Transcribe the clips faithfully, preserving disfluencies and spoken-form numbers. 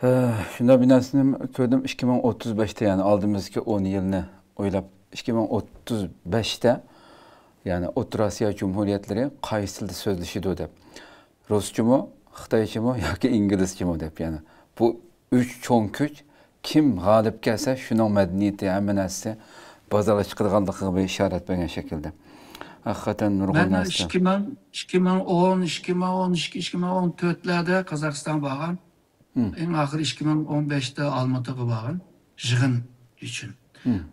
ئە، شۇنداق بىر نەرسىنى كۆردۈم، ئىككى مىڭ ئوتتۇز بەشتە، يەنى ئالدىمىزدىكى ئون يىلنى ئويلاپ، ئىككى مىڭ ئوتتۇز بەشتە، يەنى ئوتتۇرا ئاسىيا جۇمھۇرىيەتلىرى قايسى تىلدا سۆزلىشىدۇ دەپ. رۇسچىمۇ، خىتايچىمۇ ياكى ئىنگلىزچىمۇ دەپ، يەنى بۇ ئۈچ چوڭ كۈچ كىم غالىب كەلسە، شۇنىڭ مەدەنىيىتى، ھەممە نەرسىسى بازارغا چىقىدىغانلىقىغا بىر ئىشارەت بەرگەن شەكىلدە. ھەقىقەتەن نۇرغۇن مەن نەرسە. ئىككى مىڭ، ئىككى مىڭ ئون، ئىككى مىڭ ئون ئىككى، ئىككى مىڭ ئون تۆتلەردە قازاقىستانغا بارغان. ئەڭ ئاخىرى ئىككى مىڭ ئون بەشتە ئالماتىغا بارغان يىغىن ئۈچۈن.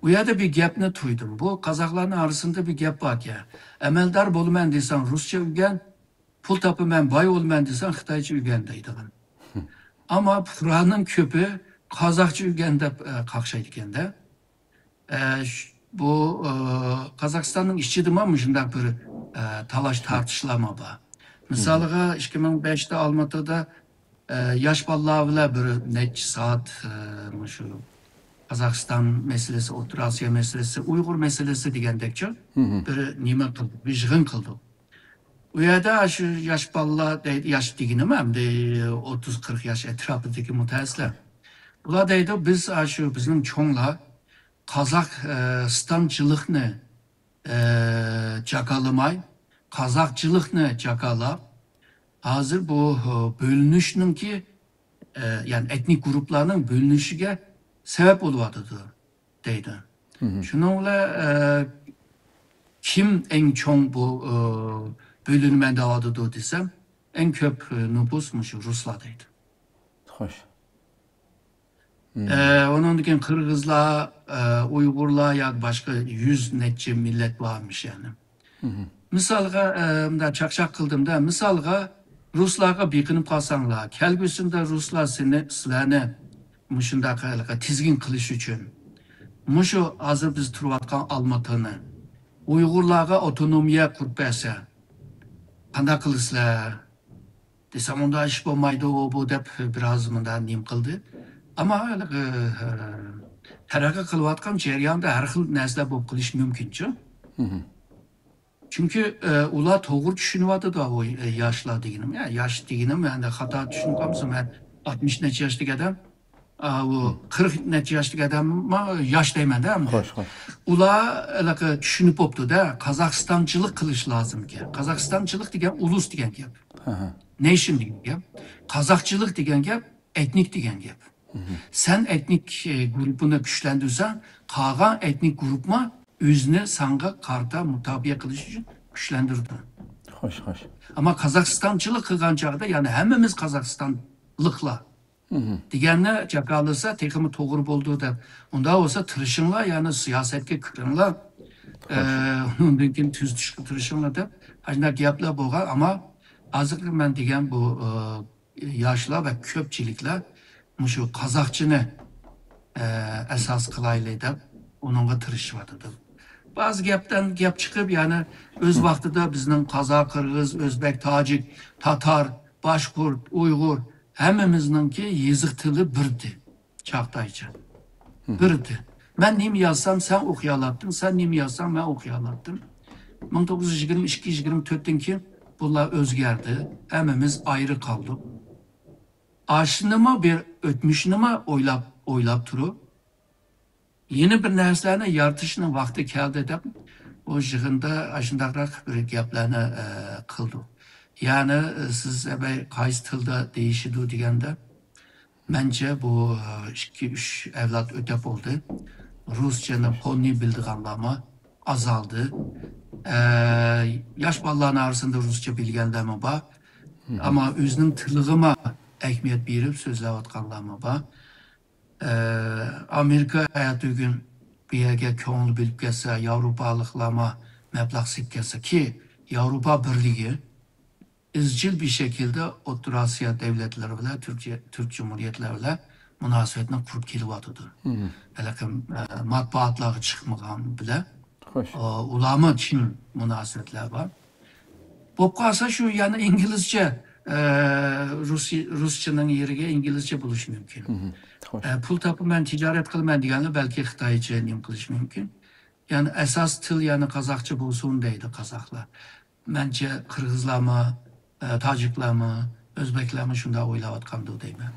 ئۇ يەردە بىر گەپنى تۇيدۇم. بۇ قازاقلارنىڭ ئارىسىندا بىر گەپ باركەن. ئەمەلدار بولىمەن دېسەڭ، رۇسچە ئۆگەن، پۇل تاپىمەن، باي بولىمەن دېسەڭ، خىتايچە ئۆگەن دەيدىغان. ئەمما پۇقرانىڭ كۆپى قازاقچە ئۆگەن دەپ، ئە، قاقشايدىكەن-دە. ئە، ش-، بۇ، ئە، قازاقىستاننىڭ ئىچىدىمۇ مۇشۇنداق بىر، ئە، تالاش تارتىشلارمۇ بار. مىسالىغا، ئىككى مىڭ بەشتە ئالماتىدا، ئە، ياش بالىلار بىلەن بىر نەچچە سائەت، ئە، مۇشۇ قازاقىستان مەسىلىسى، ئوتتۇرا ئاسىيا مەسىلىسى، ئۇيغۇر مەسىلىسى دېگەندەكچۇ بىر نېمە قىلدۇق، بىر يىغىن قىلدۇق. ئۇ يەردە شۇ ياش بالىلار دەيدۇ، ياش دېگىنىم ئەمدى ئوتتۇز، قىرىق ياش ئەتراپىدىكى مۇتەخەسسىسلەر. بۇلار دەيدۇ، بىز، ئاشۇ بىزنىڭ چوڭلار قازاق، ئە، ستانچىلىقنى، ئە، جاكارلىماي، قازاقچىلىقنى جاكارلاپ، ھازىر بۇ، ئە، بۆلۈنۈشنىڭكى، ئە، يەنى ئېتنىك گۇرۇپپىلارنىڭ بۆلۈنۈشىگە سەۋەب بولۇۋاتىدۇ، دەيدۇ. شۇنىڭ بىلەن، ئە، كىم ئەڭ چوڭ بۇ، ئە، بۆلۈنمە دەۋاتىدۇ دېسەم، ئەڭ كۆپ، ئە، نوپۇس مۇشۇ رۇسلار دەيدۇ. خوش. ئە، ئۇنىڭدىن كېيىن قىرغىزلار، ئە، ئۇيغۇرلار ياكى باشقا يۈز نەچچە مىللەت بارمىش يەنى. مىسالغا، ئە، مۇنداق چاقچاق قىلدىم-دە، مىسالغا رۇسلارغا بېقىنىپ قالساڭلار، كەلگۈسىدە رۇسلار سېنى، سىلەرنى مۇشۇنداق ھېلىقى تىزگىن قىلىش ئۈچۈن مۇشۇ ھازىر بىز تۇرۇۋاتقان ئالماتىنى ئۇيغۇرلارغا ئاپتونومىيە قۇرۇپ بەرسە، قانداق قىلىسىلەر؟ دېسەم، ئۇنداق ئىش بولمايدۇ، ئۇ، بۇ دەپ بىراز مۇنداق نېمە قىلدى. ئەمما ھېلىقى، ئە، تەرەققىي قىلىۋاتقان جەرياندا ھەر خىل نەرسىلەر بولۇپ قېلىشى مۇمكىنچۇ. چۈنكى، ئە، ئۇلار توغرا چۈشىنىۋاتىدۇ، ئۇ، ئە، ياشلار دېگىنىم. يا، ياش دېگىنىم، يەنى خاتا چۈشىنىپ قالمىسۇن، مەن ئاتمىش نەچچە ياشلىق ئادەم، ئا، ئۇ قىرىق نەچچە ياشلىق ئادەممۇ ياش دەيمەن-دە ئەمدى. خوش، خوش. ئۇلار ھېلىقى چۈشىنىپ بوپتۇ-دە، قازاقىستانچىلىق قىلىش لازىمكەن. قازاقىستانچىلىق دېگەن ئۇلۇس دېگەن گەپ. نېيشن دېگەن گەپ. قازاقچىلىق دېگەن گەپ، ئېتنىك دېگەن گەپ. سەن ئېتنىك، ئە، گۇرۇپپىنى كۈچلەندۈرسەڭ، قالغان ئېتنىك گۇرۇپپىمۇ ئۆزىنى ساڭا قارىتا مۇتابىئە قىلىش ئۈچۈن كۈچلەندۈرىدۇ. خوش، خوش. ئەمما قازاقىستانچىلىق قىلغان چاغدا، يەنى ھەممىمىز قازاقىستانلىقلار دېگەننى جاكارلىسا تېخىمۇ توغرا بولىدۇ دەپ، ئۇنداق بولسا تىرىشىڭلار، يەنى سىياسەتكە كىرىڭلار. ئە، ئۇنىڭدىن كېيىن تۈزىتىشكە تىرىشىڭلار دەپ، ئاشۇنداق گەپلەر بولغان. ئەمما ھازىرقى مەن دېگەن بۇ، ئە، ياشلار ۋە كۆپچىلىكلەر مۇشۇ قازاقچىنى، ئە، ئاساس قىلايلى دەپ، ئۇنىڭغا تىرىشىۋاتىدۇ. بەزى گەپتىن گەپ چىقىپ، يەنى ئۆز ۋاقتىدا بىزنىڭ قازاق، قىرغىز، ئۆزبەك، تاجىك، تاتار، باشقۇرت، ئۇيغۇر ھەممىمىزنىڭكى يېزىق تىلى بىردى، چاغتايچە. بىردى. مەن نېمە يازسام، سەن ئوقۇيالاتتىڭ، سەن نېمە يازساڭ، مەن ئوقۇيالاتتىم. مىڭ توققۇز يۈز يىگىرمە ئىككى، يىگىرمە تۆتتىن كېيىن بۇلار ئۆزگەردى. ھەممىمىز ئايرى قالدۇق. ئاشۇنىمۇ بىر ئۆتمۈشنىمۇ ئويلاپ، ئويلاپ تۇرۇپ، يەنە بىر نەرسىلەرنى يارىتىشنىڭ ۋاقتى كەلدى دەپ، ئۇ يىغىندا ئاشۇنداقراق بىر گەپلەرنى، ئە، قىلدۇق. يەنى، ئە، سىز ئەبەي قايسى تىلدا دېيىشىدۇ دېگەندە، مەنچە بۇ، ئە، ئىككى، ئۈچ ئەۋلاد ئۆتەپ بولدى. رۇسچىنى پولنىي بىلىدىغانلارمۇ ئازالدى. ئە، ياش بالىلارنىڭ ئارىسىدا رۇسچە بىلگەنلەرمۇ بار. ئەمما ئۆزىنىڭ تىلىغىمۇ ئەھمىيەت بېرىپ سۆزلەۋاتقانلارمۇ بار. ئە، ئامېرىكا ھەتتا بۈگۈن بۇ يەرگە كۆڭۈل بۆلۈپ كەلسە، ياۋروپالىقلارمۇ مەبلەغ سېلىپ كەلسە، كى ياۋروپا بىرلىكى ئىزچىل بىر شەكىلدە ئوتتۇرا ئاسىيا دۆلەتلىرى بىلەن، تۈركىيە، تۈرك جۇمھۇرىيەتلىرى بىلەن مۇناسىۋەتنى قۇرۇپ كېلىۋاتىدۇ. ھېلىقى، ئە، مەتبۇئاتلارغا چىقمىغان بىلەن، خوش. ئۇ، ئۇلارمۇ چىن مۇناسىۋەتلەر بار. بولۇپ قالسا شۇ يەنە ئىنگلىزچە، ئە، رۇس-، رۇسچىنىڭ يېرىگە ئىنگلىزچە بولۇشى مۇمكىن. خوش. ئە، پۇل تاپىمەن، تىجارەت قىلىمەن دېگەنلەر بەلكى خىتايچە نېمە قىلىشى مۇمكىن. يەنى ئاساس تىل يەنە قازاقچە بولسۇن دەيدۇ قازاقلار. مەنچە قىرغىزلارمۇ، ئە، تاجىكلارمۇ، ئۆزبەكلەرمۇ شۇنداق ئويلاۋاتقاندۇ دەيمەن.